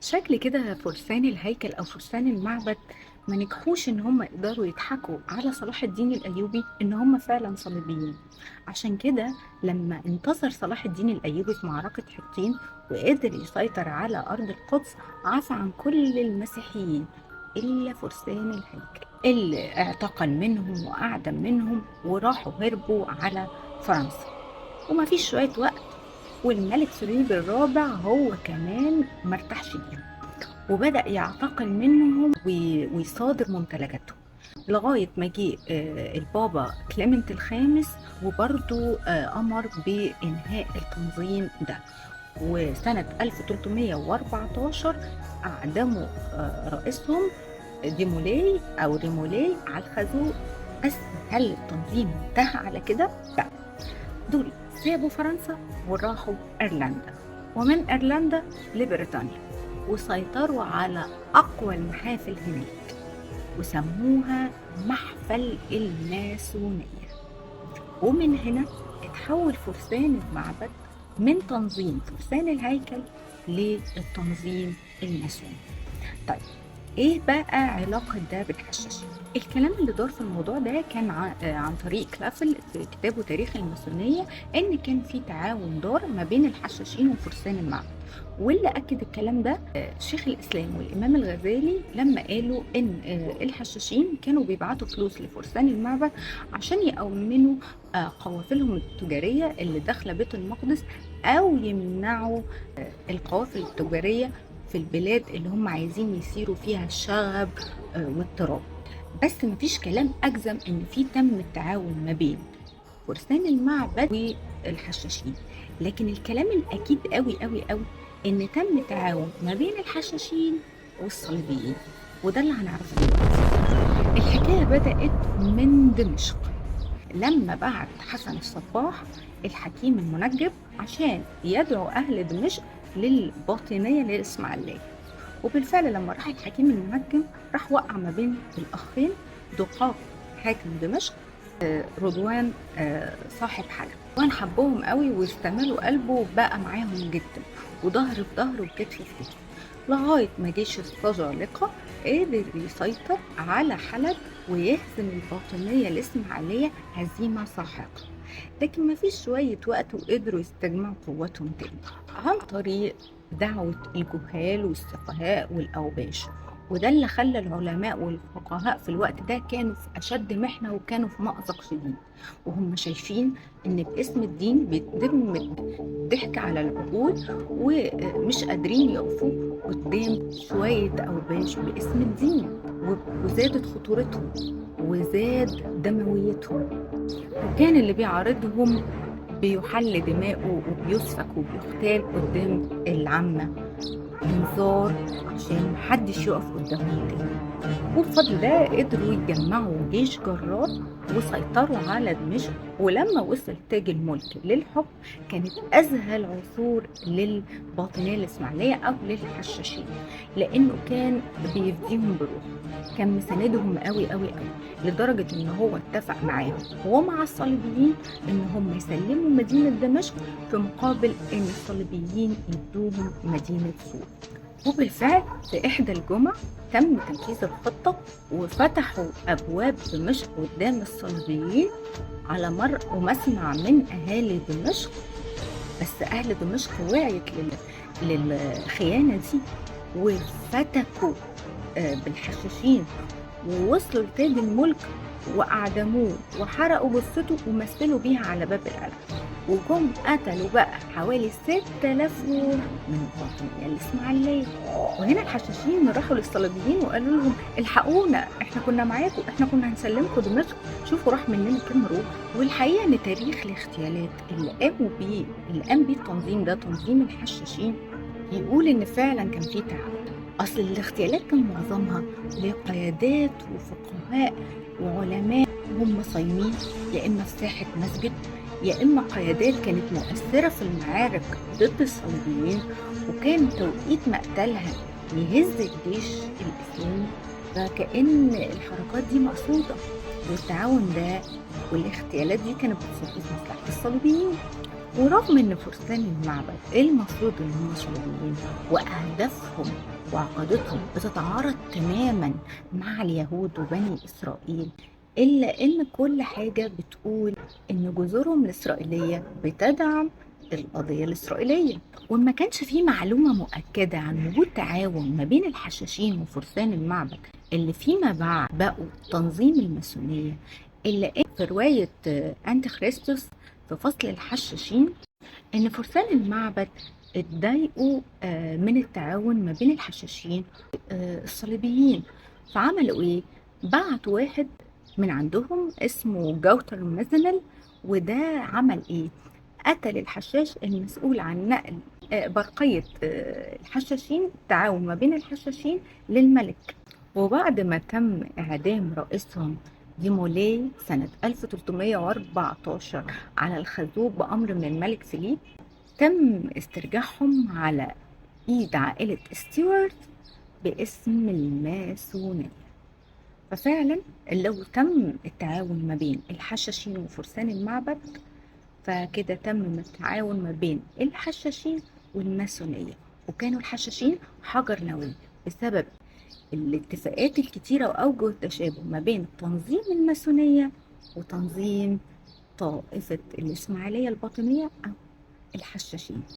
شكل كده فرسان الهيكل أو فرسان المعبد ما نجحوش إن هم يقدروا يضحكوا على صلاح الدين الأيوبي إن هم فعلا صليبيين. عشان كده لما انتصر صلاح الدين الأيوبي في معركة حطين وقدر يسيطر على أرض القدس، عفى عن كل المسيحيين إلا فرسان الهيكل اللي اعتقل منهم وأعدم منهم وراحوا هربوا على فرنسا. وما فيش شوية وقت والملك فيليب الرابع هو كمان مرتاحش ليهم وبدأ يعتقل منهم ويصادر ممتلكاتهم، لغاية ما جه البابا كليمنت الخامس وبرضه أمر بإنهاء التنظيم ده. وسنة 1314 أعدموا رئيسهم ديمولاي أو ريمولاي على الخازوق. بس هل التنظيم انتهى على كده؟ لا، دول سابوا فرنسا وراحوا إيرلندا، ومن إيرلندا لبريطانيا، وسيطروا على أقوى المحافل هناك وسموها محفل الماسونية. ومن هنا اتحول فرسان المعبد من تنظيم فرسان الهيكل للتنظيم الماسوني. طيب ايه بقى علاقة ده بالحشاشين؟ الكلام اللي دار في الموضوع ده كان عن طريق كلافل في كتابه تاريخ الماسونية، ان كان في تعاون دار ما بين الحشاشين وفرسان المعبد. واللي اكد الكلام ده شيخ الاسلام والامام الغزالي لما قالوا ان الحشاشين كانوا بيبعتوا فلوس لفرسان المعبد عشان يأمنوا قوافلهم التجارية اللي داخلة بيت المقدس، او يمنعوا القوافل التجارية في البلاد اللي هم عايزين يسيروا فيها الشغب واضطراب. بس مفيش كلام أجزم إن في تم التعاون ما بين فرسان المعبد والحشاشين، لكن الكلام الأكيد قوي قوي قوي إن تم تعاون ما بين الحشاشين والصليبيين، وده اللي هنعرفه دلوقتي. الحكاية بدأت من دمشق لما بعت حسن الصباح الحكيم المنجب عشان يدعو أهل دمشق للباطنية للإسماعيلية. وبالفعل لما راح الحكيم المنجم راح وقع ما بين الأخين دقاق حاكم دمشق رضوان صاحب حلب. رضوان حبهم قوي واستملوا قلبه وبقى معاهم جدا وظهر في ظهر وكتف في كتف، لغاية ما جيش السجالقة قدر يسيطر على حلب ويهزم الباطنية الإسماعيلية هزيمة ساحقة. لكن ما فيش شوية وقت وقدروا يستجمعوا قوتهم تاني عن طريق دعوة الجهال والسفهاء والأوباش، وده اللي خلى العلماء والفقهاء في الوقت ده كانوا في أشد محنة وكانوا في مأزق شديد، وهم شايفين إن باسم الدين بيتم الضحك على العقول ومش قادرين يقفوا قدام شوية أوباش باسم الدين، وزادت خطورتهم وزاد دمويتهم، وكان اللي بيعارضهم بيحل دماؤه وبيسفك وبيغتال قدام العامة انذار عشان محدش يقف قدامهم تاني. وبفضل ده قدروا يجمعوا جيش جرار وسيطروا على دمشق. ولما وصل تاج الملك للحكم كانت أزهى العصور للباطنية الإسماعيلية أو للحشاشين، لأنه كان بيفديهم بروحه، كان مساندهم قوي قوي قوي، لدرجة إن هو اتفق معاهم ومع الصليبيين إن هم يسلموا مدينة دمشق في مقابل إن الصليبيين يدوهم مدينة سور. وبالفعل في إحدى الجمع تم تنفيذ الخطة وفتحوا أبواب دمشق قدام الصليبيين على مر ومسمع من أهالي دمشق. بس أهل دمشق وعيت للخيانة دي وفتكوا بالحشاشين ووصلوا لتاج الملك وأعدموه وحرقوا جثته ومثلوا بيها على باب القلعة، وجم قتلوا بقى حوالي 6000 روح من الباطنية الإسماعيلية. وهنا الحشاشين راحوا للصليبيين وقالوا لهم الحقونا، احنا كنا معاكم، احنا كنا هنسلمكم دمشق، شوفوا راح مننا كام روح. والحقيقة ان تاريخ الاغتيالات اللي قام بيه التنظيم ده، تنظيم الحشاشين، يقول ان فعلا كان فيه تعاون. اصل الاغتيالات كان معظمها لقيادات وفقهاء وعلماء هم صايمين، يا اما في ساحة مسجد، يا إما قيادات كانت مؤثرة في المعارك ضد الصليبيين، وكان توقيت مقتلها يهز الجيش الإسلامي. فكأن الحركات دي مقصودة، والتعاون ده والاغتيالات دي كانت بتصب في مصلحة الصليبيين. ورغم ان فرسان المعبد المفروض ان هم صليبيين واهدافهم وعقيدتهم بتتعارض تماما مع اليهود وبني اسرائيل، الا ان كل حاجة بتقول ان جذورهم الاسرائيلية بتدعم القضية الإسرائيلية. وما كانش فيه معلومة مؤكدة عن وجود تعاون ما بين الحشاشين وفرسان المعبد اللي فيما بعد بقوا تنظيم الماسونية، إلا إن في رواية أنتيخريستوس في فصل الحشاشين إن فرسان المعبد اتضايقوا من التعاون ما بين الحشاشين الصليبيين، فعملوا إيه؟ بعتوا واحد من عندهم اسمه جوتر مازنل، وده عمل إيه؟ قتل الحشاش المسؤول عن نقل برقية الحشاشين، التعاون ما بين الحشاشين للملك. وبعد ما تم إعدام رئيسهم ديمولي سنة 1314 على الخازوق بأمر من الملك فيليب، تم استرجاعهم على إيد عائلة ستيوارت باسم الماسونية. ففعلا لو تم التعاون ما بين الحشاشين وفرسان المعبد، فكده تم التعاون ما بين الحشاشين والماسونية، وكانوا الحشاشين حجر نووي بسبب الاتفاقات الكتيرة وأوجه التشابه ما بين تنظيم الماسونية وتنظيم طائفة الإسماعيلية الباطنية أو الحشاشين.